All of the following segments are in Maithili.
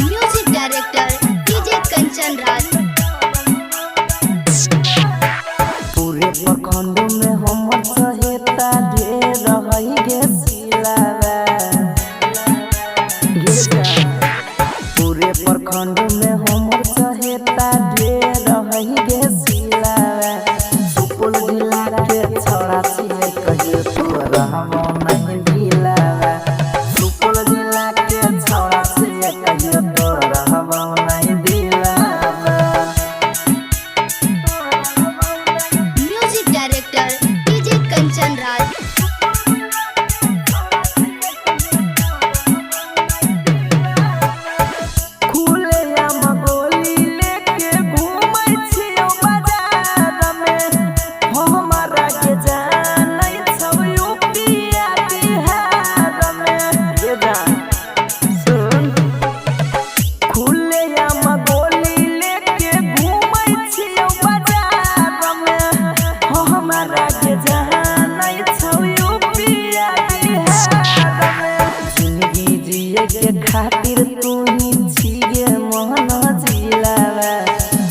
Music director DJ Kanchan Raj. पूरे प्रखंड में हमर सहेता ढेर रहई गे सिलावा। गे जा। पूरे प्रखंड में हमर सहेता ढेर रहई गे सिलावा। सुपौल जिला के छौड़ा छियै, कहियो तू रहबो नहीं ढिलावा। सुपौल जिला के छौड़ा छियै, कहियो तू रहबो नहीं ढिलावा। Music director DJ Kanchan Raj. खुले आम गोली लेके घूमै छियौ बाजार में, हमरा के जानै छौ यूपीया बिहार में। ये जा, सुन। खुले आम गोली लेके घूमै छियौ बाजार में, हमरा के जानै छौ यूपीया बिहार में। जिंदगी जिए के खातिर तू ही छिए मोहन जिलावा।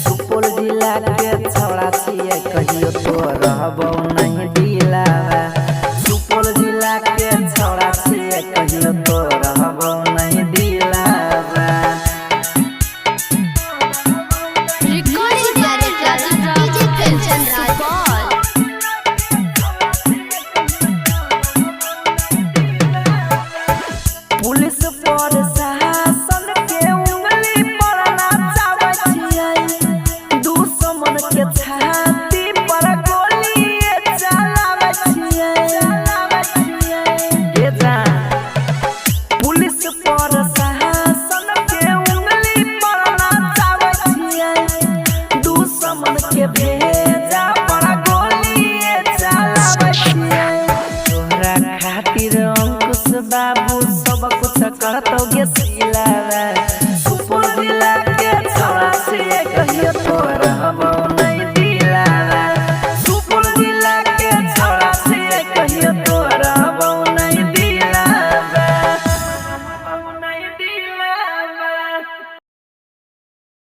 सुपौल जिला के छौड़ा छिए, कहियो तो रहबो नहीं ढिलावा। सुपौल जिला के छौड़ा छिए, कहियो तो रहबो नहीं ढिलावा। Music director DJ Kanchan Raj. Police पर शासन के उंगली पर नाचाबै छियै, दुश्मन के छाती पर गोली चलाबै छियै। ये जा। पुलिस पर शासन के उंगली पर नाचाबै छियै, दुश्मन के भेजा पर गोली चलाबै छियै। तोहरा खातिर अंकुश बाबू सब कुछ करतौ गे सिलावा। सुपौल जिला के छौड़ा छियै, कहियो तो रहबो